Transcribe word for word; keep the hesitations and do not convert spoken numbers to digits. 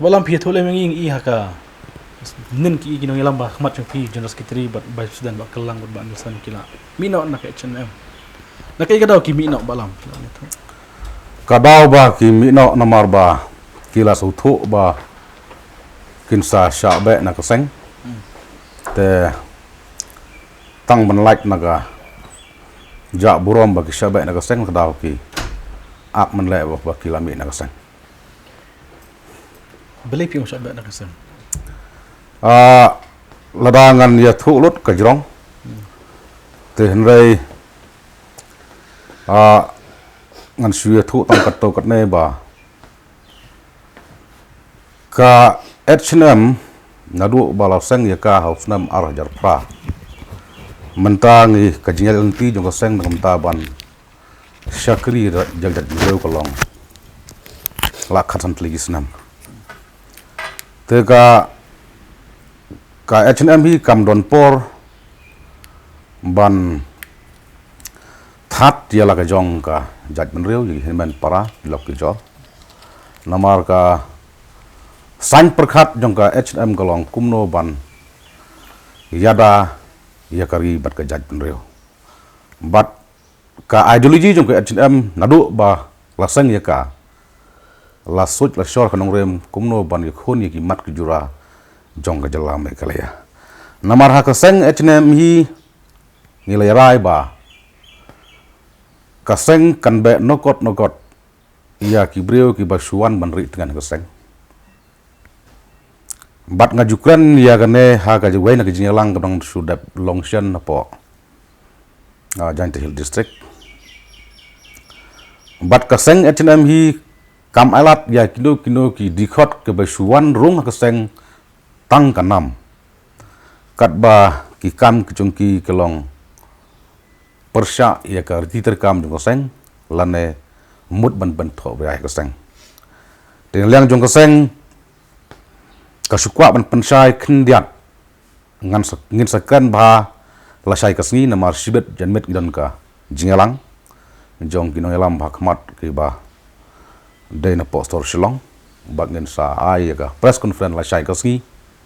Bah Lam, phi ïathuh lem ïa ngi, ngi ha ka nin ki, ki nongïalam ba khmat jong phi, General Secretary bad Vice President, Bah Kylang bad Bah Nelson, ki la mih noh na ka H N M. Na kaei ka daw ki mih noh, Bah Lam? Ka daw ba ki mih noh namar ba ki la sngewthuh ba kin sa shah beh na ka seng. Te tang ban lait na ka jaka burom ba ki shah beh na ka seng, ka daw ki ap ban leh ba, ba ki la mih na ka seng. Balei phi ong shah beh na ka seng? Ah, lada ngan ïathuh lut ka jrong. Te hynrei, ah, ngan shu ïathuh tang katto katne ba ka H N M naduh ba la seng ïa ka ha u snem ar hajar phra. Mynta ngi, ka jingïaid lynti jong ka seng na ka bynta ban shakri ïa ka jaitbynriew ka long la khatsan tylli ki snem. Te ka, ka H N M hi kam don por ban thad ïa la ka jong ka jaitbynriew, ïa ki hynmen para, ki lok ki jor. Namar ka saiñ pyrkhat jong ka H N M ka long kumno ban ïada ïa ka ri bad ka jaitbynriew. Bad ka ideology jong ka H N M naduh ba la seng ïa ka, la suit la shor ka nongrim kumno ban ïakhun ïa ki mat ki jura jong ka jylla Meghalaya. Namar ha ka seng H N M hi ngi la ïarai ba ka seng kan beh nukot nukot ïa ki briew kiba shu wan ban rieh tngen ka seng. Bad nga ju kren ïa kane ha kawei na ka jingïalang kaba dang shu dep long shen hapoh, ah, Jaintia Hills District. Bad ka seng H N M hi kam ailad ïa kino kino ki dkhot kiba shu wan rung ha ka seng tang ka nam. Katba ki kam ki jong ki ka long pyrshah ïa ka riti treikam jong ka seng lane mut ban, ban thoh bha ïa ka seng. Te na liang jong ka seng ka shu kwah ban pynshai khyndiat, ngan sa, ngin sa kren bha lashai ka sngi namar shibit janmiet ngi don ka jingïalang jong ki nongïalam ba khmat kiba dei na poh sor Shillong. Bad ngin sa ai ïa ka press conference lashai ka sngi.